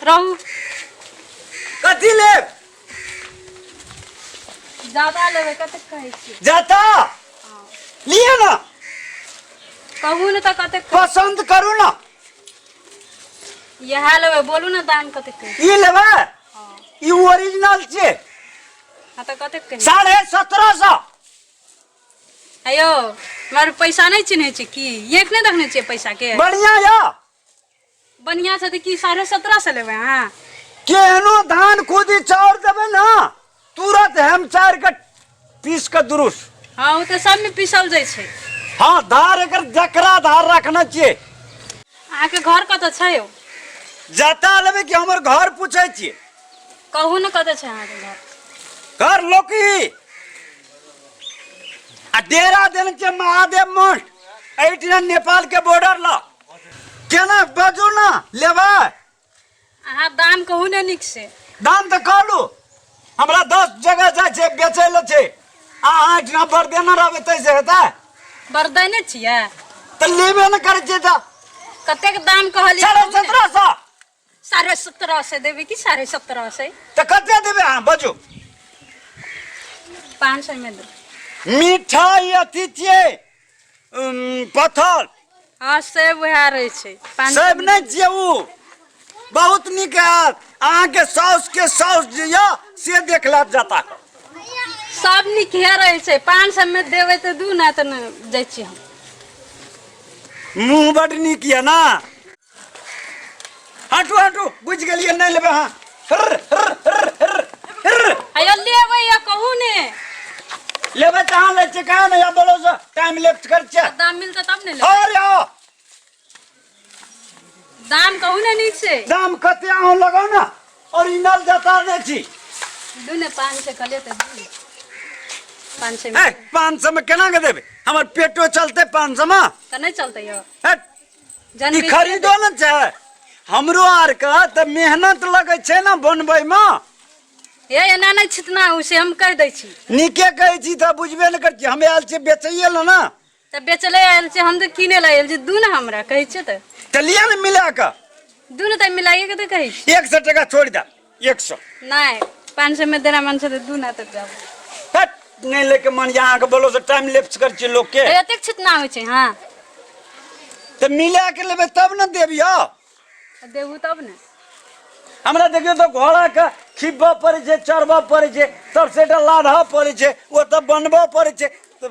रहू। कथी लेब? ज्यादा लेबै, कतेक कहै छियै? जाता लिअ ना। कहू ने तऽ कतेक? पसंद करू ना। इएह लेबै, बोलू ने दाम कतेक कहै? ई लेबै? ई ओरिजिनल छै। हँ, तऽ कतेक कहै? 1750। अयो, हमर पैसा नहि चिन्है छै की? एक नहि देखने छियै पैसा के? बढ़िया या। बढ़िया छै तऽ की 1750 लेबै अहाँ? केहनो धान खुदी चाउर देबै ना, तुरंत हम चार के पीस के दुरुस्त। हँ, ओ तऽ सबमे पीसल जाइ छै। हँ, धार एकर जकरा धार रखने छियै। अहाँके घर कतऽ छै यौ? जता लेबै कि हमर घर पूछै छियै? कहू ने, कतऽ छै अहाँके घर? घर लोकी आ डेरा देने छियै महादेव मठ, एहिठिना नेपाल के बॉर्डर लग। केना बाजू ना, लेबै? अहाँ दाम कहू ने नीक से। दाम तऽ कहलू, हमरा 10 जगह जाइ छै बेचै लए छै, अहाँ एहिठिना बरदेने रहबै ताहिसँ हेतै? बरदैने छियै। तऽ लेबे ने करै छियै तऽ। कतेक दाम कहलियै? 1750। 1750 देबै कि 1750? तऽ कते देबै अहाँ बाजू। 500 में देबै। मिठाई अथी छियै, पत्थर। हँ, सेब वएह रहै छै। 500। सेब नहि छियै ओ, बहुत नीक हैत अहाँके। साउस के साउस जे यऽ से देख लेत जाता कऽ। सब नीके रहै छै। 500 में देबै तऽ दू ना, तऽ नहि जाइ छी हम। मुँह बड नीक यऽ ना। हटू हटू, बुझि गेलियै, नहि लेबै अहाँ। हर्र, हर्र, हर्र, हर्र, हर्र। अयो, लेबै या कहू ने। लेबै तऽ अहाँ लै छियै, कहाँ नहि बोलो से टाइम लेफ्ट कर छियै। दाम मिलतै तब ने लेबै। अरे आओ। दाम कहू ने नीक से। दाम कते अहाँ लगाउ ने, ओरिजिनल जता दै छी। दू ने, 500 कहलियै तऽ दू, 500 ए में। 500 में केना के देबै? हमर पेटो चलतै 500 में? तऽ नहि चलतै यौ। हे, जन ई खरीदो ने छै, हमरो आरके तऽ मेहनत लगै छै ने बनबै मे। हे, एना नहि छितना हो, से हम कहि दै छी। नीके कहै छी तऽ बुझबे ने करै छी। हम आयल छियै बेचैए लए ने। तऽ बेचले आयल छी, हम तऽ किने लए आयल छी। दू ने हमरा कहै छियै तऽ। तऽ लिअ ने मिला कऽ। दू ने, तऽ मिलाइए के तऽ कहै छी। 100 टका छोड़ि दे, 100। नहि, 500 में देना मन छै तऽ दू ना, तऽ जाउ। हट, नहि लेके मन यऽ अहाँके, बोलो से टाइम लेप्स करै छियै लोकके। हे, एतेक छितना होइ छै? हँ। तऽ मिला के लेबै तब ने देब यौ। देबू तब ने। हमरा देखियौ तऽ घोड़ाके खिबऽ पड़ै छै, चढ़बऽ पड़ै छै, तब सेटा लाधऽ पड़ै छै, ओतऽ बनबऽ पड़ै छै। तऽ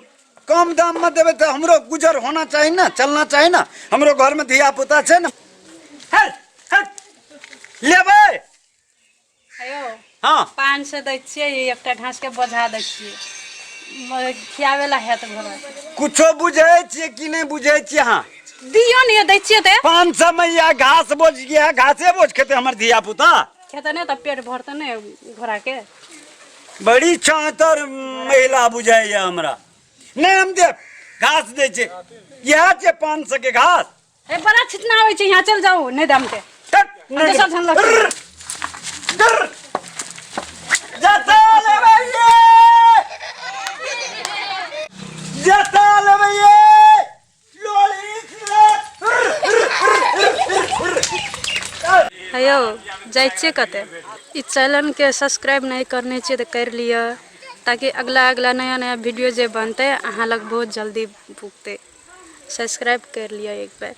कम दाममे देबै तऽ हमरो गुजर होना चाही ने, चलना चाही ने, हमरो घरमे धिया पुता छै ने। हट हट, लेबै? अयो। हँ। 500 दै छियै, एकटा घास के बोझा दै छियै, खियाबै ला हैत घोड़ा। कुछो बुझै छियै कि नहि बुझै छियै अहाँ? दियौ ने, दै छियै तऽ। 500 में या घास बोझ गया, घासे बोझ खेते हमर धिया पुता। खेतै नहि तऽ पेट भरतै ने घोड़ा के? बड़ी चातर महिला बुझाइया हमरा। नहि, हम देब घास दै छै, इएह छै 500 के घास। ए, बड़ा छितना होइ छै, यहाँ चल जाउ, नहि दाम के। हट, नहि। दोसर धान लऽ के। डर, डर। जता लेबै ये, जता लेबै ये, लोली छियै। हेयौ, जाइ छियै कतऽ? ई चैनलके सब्सक्राइब नहि करने छियै तऽ करि लिअ, ताकि अगला अगला नया नया वीडियो जे बनतै, अहाँ लग बहुत जल्दी पुगतै। सब्सक्राइब करि लिअ एक बेर।